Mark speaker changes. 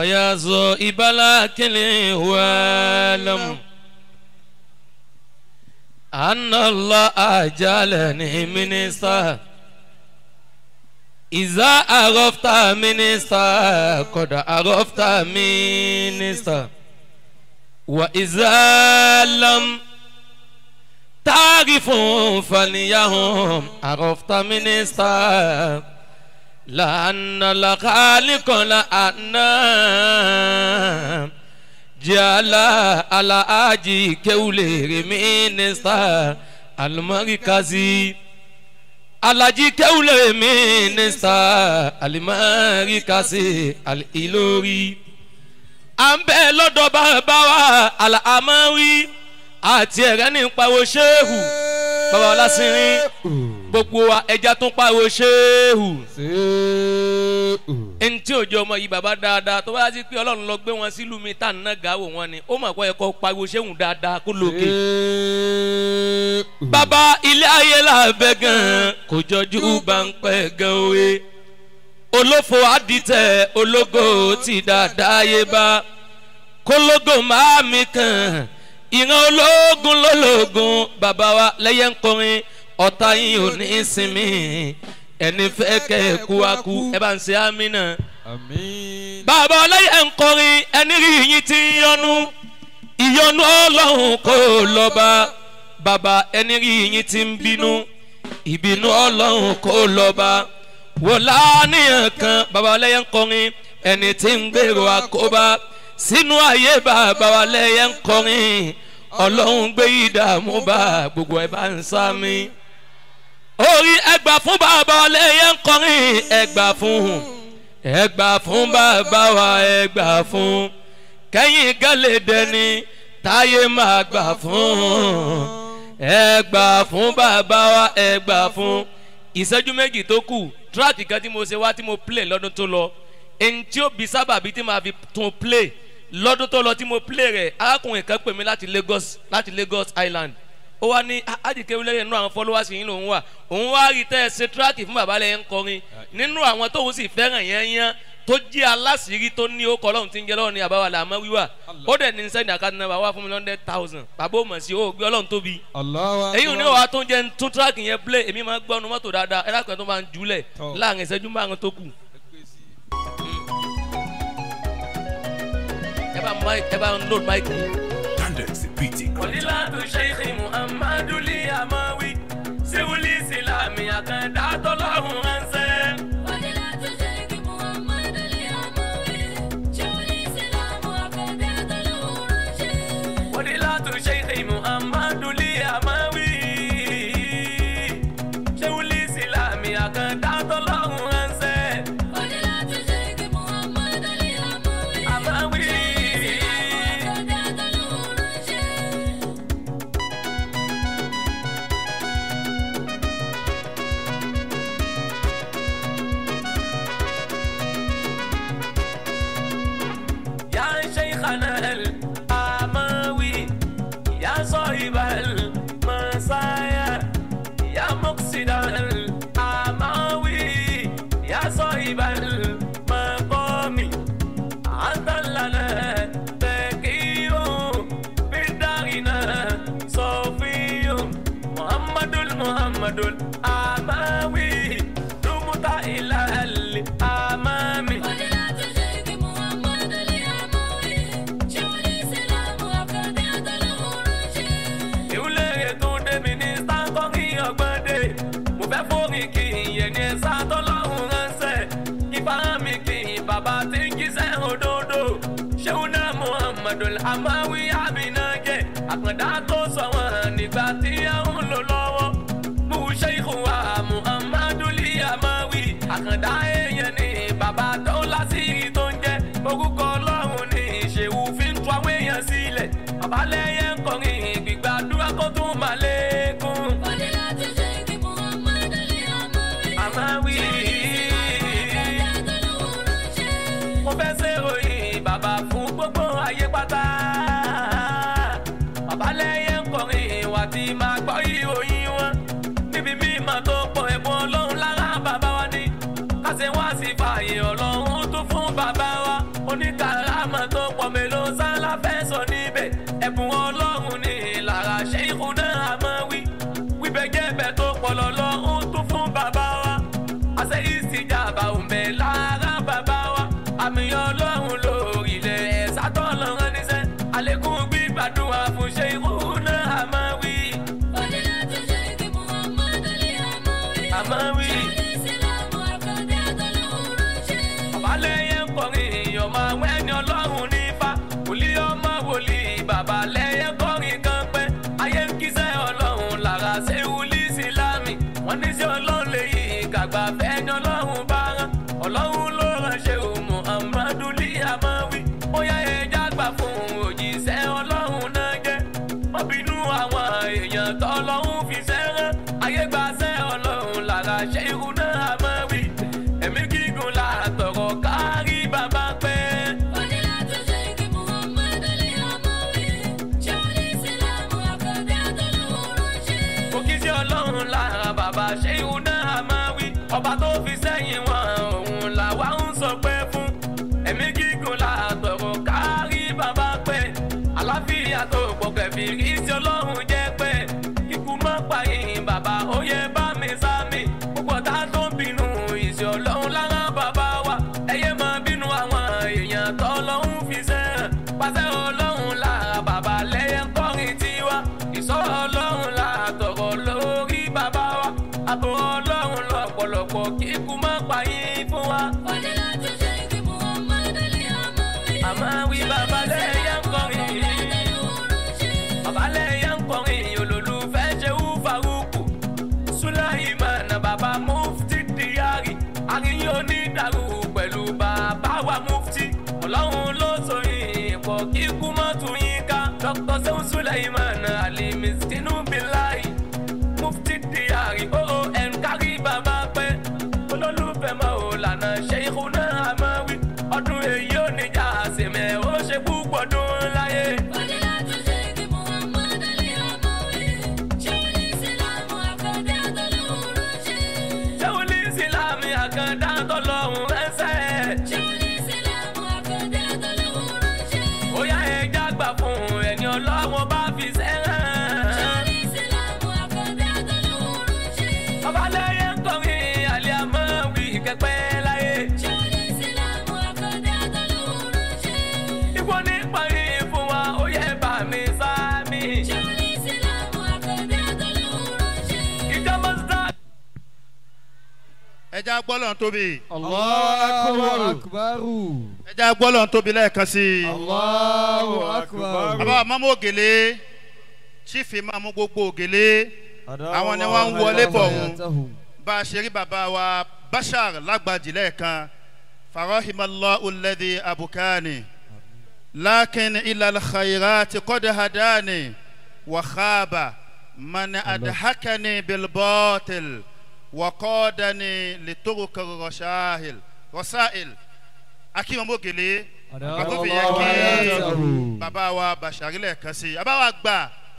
Speaker 1: فيا صائب الأكل واعلم أن الله جعلني منستا إذا عرفت منستا قد عرفت منستا وإذا لم تعرف فليهم عرفت منستا لأن الخالق لأن جعل على أجي كولي منستا المركزي Alaji Kewule minister alimarikasi alilori à ń bẹ lọ́dọ̀ bàbá wa alamawi àti ẹ̀rẹ́ ní pariwo ṣéhù bàbá ọlásìnrín gbogbo wa ẹja tún pariwo ṣéhù ntí òjò ọmọ yìí bàbá dáadáa tó bá sí pé Ọlọ́run lọ gbé wọn sílùú mi tá à ń ná gàwó wọn ni ó mọ̀ pé ẹ̀kọ́ pariwo ṣéhù dáadáa kó lókè. Bàbá ilé ayé làbẹ́ gan kò jọjú bá ń pẹ́ gan òye olófo àdìtẹ̀ ológo ti dáadáa yé bá kólógò máa mi kàn ìran ológun lólógun bàbá wa lẹ́yẹ ń kọrin ọ̀tá yín ò ní sinmi ẹni fẹ́ kẹ́ ẹ kú wa kú ẹ bá ń ṣe àmín náà. Bàbá lẹ́yẹ ń kọrin ẹni rí yín ti ń yọnu ìyọnu Ọlọ́run kò lọ́ba bàbá ẹni rí yín ti ń bínú ìbínú Ọlọ́run kò lọ́ba wò láníyàn kan bàbá lẹ́yẹ ń kọrin ẹni tí ń gbèrò àkóbá sínú ayé bàbá lẹ́yẹ ń kọrin Ọlọ́run gbé ìdààmú bá gbogbo ẹ̀ bá ń sá mi. Orí ẹgbà fún bàbá lẹ́yẹ ń kọrin ẹgbà fún ẹgbà fún bàbá wa ẹgbà fún kẹ́yìn gẹ́lẹ́ dẹni táyé máa gbà fún ẹgbà fún bàbá wa ẹgbà fún. Ìṣẹ́jú méjì tó kù tíráàkì kan tí mo ṣe wá tí mo play lọ́dún tó lọ ẹni tí ó bí sábàbí tí màá fi tún play lọ́dún tó lọ tí mo play rẹ̀ arákùnrin kan pè mí láti Lagos láti Lagos Island ó wá ní Àjíkéwúlérè nínú àwọn followers yìí lòun wà òun wá rí tẹ́ ẹ ṣe tíráàkì fún bàbá lẹ́yìn kọrin nínú àwọn tóun sì fẹ́ràn yẹn yẹn tó jẹ́ aláṣìírí tó ní ó kọ́ lọ́hùn tí ń jẹ́ lọ́wọ́ ní àbáwá làmọ́ wíwà ó dẹ̀ ní sẹ́ni àkáǹtì náà wá fún mi 100,000 bàbá ò mọ̀ sí ó gbé Ọlọ́run tóbi èyí ò ní wàá tó ń jẹ́ tún tíráàkì yẹn play èmi máa ń gbọ́nu mọ́tò dáadáa ẹ lákùnrin tó máa ń júlẹ̀ láàrin ìṣẹ́jú márùn tó kù. Ẹ bá ń load mic. Wàlílàtú Sheikh Muhammadu Liyamawi Sewuli Silami Akanda tọ́lọ́hún ránṣẹ́.
Speaker 2: Wàlílàtú Sheikh Muhammadu Liyamawi Sewuli Silami Akanda tọ́lọ́hún ránṣẹ́.
Speaker 1: Wàlílàtú Sheikh Muhammadu Liyamawi Sewuli Silami Akanda tọ́lọ́hún ránṣẹ́.
Speaker 2: Wàlílàtú Sheikh Muhammadu Liyamawi
Speaker 1: Amawi. شيخنا الأموي يا صاحب المسايا يا مقصد الأموي يا صاحب المقام أنت لنا تقي بدارنا صوفي محمد محمد الأموي دمت إلى الأمام. Amawi Abinage Àkàndá tó sọ wọn nígbà tí a ń lò lọ́wọ́ mú Sheikh wa Muhammadu Liyamawi Àkàndá èèyàn ní bàbá tó lásìrí tó ń jẹ́ orúkọ Ọlọ́run ní ìṣèwù fi ń tu àwọn èèyàn sílẹ̀ bàbá lẹ́yẹ ń kọrin gbígbàdúrà kó tún máa lékún.
Speaker 2: Wàlílàtú Sheikh Muhammadu Liyamawi
Speaker 1: Amawi mo fẹ́ ṣèròyìn bàbá fún gbogbo ayé pátá bàbá lẹ́yẹ ń kọrin ìwà tí máa gbọ́ ìròyìn wọn níbi mímọ́ tó pọ̀ ẹ̀bùn Ọlọ́run lára bàbá wa ní kásẹ̀ wá sí fààyè Ọlọ́run tó fún bàbá wa oní kàrámà tó pọ̀ mélòó sálá fẹ́ sọ níbẹ̀. Ẹ̀bùn Ọlọ́run ní lára Ṣéhù náà a máa wí. Wíbẹ̀ jẹ́bẹ̀ tó pọ̀ lọ́lọ́run tún fún bàbá wa. Àṣẹ ìsìjàmbá òǹbẹ̀ lára bàbá wa. Àmì Ọlọ́run lórí ilẹ̀ ẹ̀sà tó lọ́rán níṣẹ́. Àlékún gbígbàdúrà fún Ṣéhù náà a máa wí. A máa wí. Babalẹ́yẹ ń kọrin ọmọ àwọn ẹni Ọlọ́run nífa. Wòlíì ọmọ wòlíì babalẹ́yẹ kọrin kan pẹ́. Ayé ń kíṣẹ́ Ọlọ́run lára Ṣéhùlì Sílámì. Wọ́n ní sí Ọlọ́run lè yí kàgbà fẹ́ni Ọlọ́run bá rán. Ọlọ́run ló rán Ṣéhù Muhammadu lí àmọ́ wí. Ó yá ẹja gbà fún òjíṣẹ́ Ọlọ́run náà jẹ́. Wọ́n bínú àwọn èèyàn tọ́lọ́run fi sẹ́rán. Ayé gbaṣẹ́ Ọlọ́run lára Ṣéhù náà àmọ́ wí. Ẹ̀mí gígùn látọ̀rọ̀ kárí bàbá pẹ́. Mo kí sí Ọlọ́run lára bàbá Ṣéhù náà máa wí. Ọba tó fi sẹ́yìn wọn òun làwa ń sọ pé fún. Ẹ̀mí gígùn látọ̀rọ̀ kárí bàbá pẹ́. Àlàáfíà tó pọ̀ kẹ̀fì rí sí Ọlọ́run jẹ́ pẹ́. Kíkú má pààyàn bàbá ó yẹ bá mi sá mi. Púpọ̀ tá tó ń bínú ìṣe Ọlọ́run lára bàbá wa. Ẹyẹ máa bínú àwọn èèyàn tọ́lọ́run fi sẹ́hàn. Pàṣẹ Ọlọ́run lára bàbá lẹ́yẹ kọrin tiwa. Ìṣọ́ Ọlọ́run látọ̀rọ̀ lórí bàbá wa. Àbò Ọlọ́run lọ́pọ̀lọpọ̀ kíkú má pààyàn fún wa. Àmọ́ wí bàbá lẹ́yẹ kọrin. Bàbá lẹ́yẹ kọrin olólùfẹ́ Ṣéhù Faruku. Sulaimana bàbá Mufti Diyari. Àríyìn onídàrú pẹ̀lú bàbá wa Mufti. Ọlọ́run ló sọ yín pọ̀ kíkú mọ́ tún yín ká. Dr. Ṣéhù Sulaimana Al-Miskinu Billahi. Mufti Diyari OON kárí bàbá pẹ́. Olólùfẹ́ mọ́ ò lànà Ṣéhù náà máa wí. Ọdún èyí ò ní jà sèmẹ̀ ó ṣe púpọ̀ dún láyé. Ṣéhùlì Sílámì àkàndá tọ́lọ́run ránṣẹ́. Ó yá ẹja gbà fún ẹni Ọlọ́run bá fi sẹ́ràn. Babalẹ́yẹ ń kọrin àlẹ́ àmọ́ wí kẹ́pẹ́ láyé. Ìwọ ní parí fún wa ó yẹ bá mi sáámi. Ìjọba sá.
Speaker 3: Ẹja gbọ́lọ̀ tóbi.
Speaker 4: Allahu akbar.
Speaker 3: Ẹja gbọ́lọ̀ tóbi lẹ́ẹ̀kan sí i.
Speaker 4: Allahu akbar.
Speaker 3: Bàbá Mọ́mú Ògèlè, Chief Imam gbogbo Ògèlè, àwọn ni wọ́n ń wọlé bọ̀ ọ̀hún. Bá a ṣe rí bàbá wa Bashar Lágbàjì lẹ́ẹ̀kan, Farahimallahu alladhi abukani, lakin ilal khairati qad hadani, wa khaba man adhakani bil batil. Wakọ́dani lè rọ̀ṣáhìl rọ̀ṣáìl akínwó Ògèlè àtúnfi yẹ kí bàbá wa Bàṣàrí lẹ́ẹ̀kan sí i. Bàbá wa gbà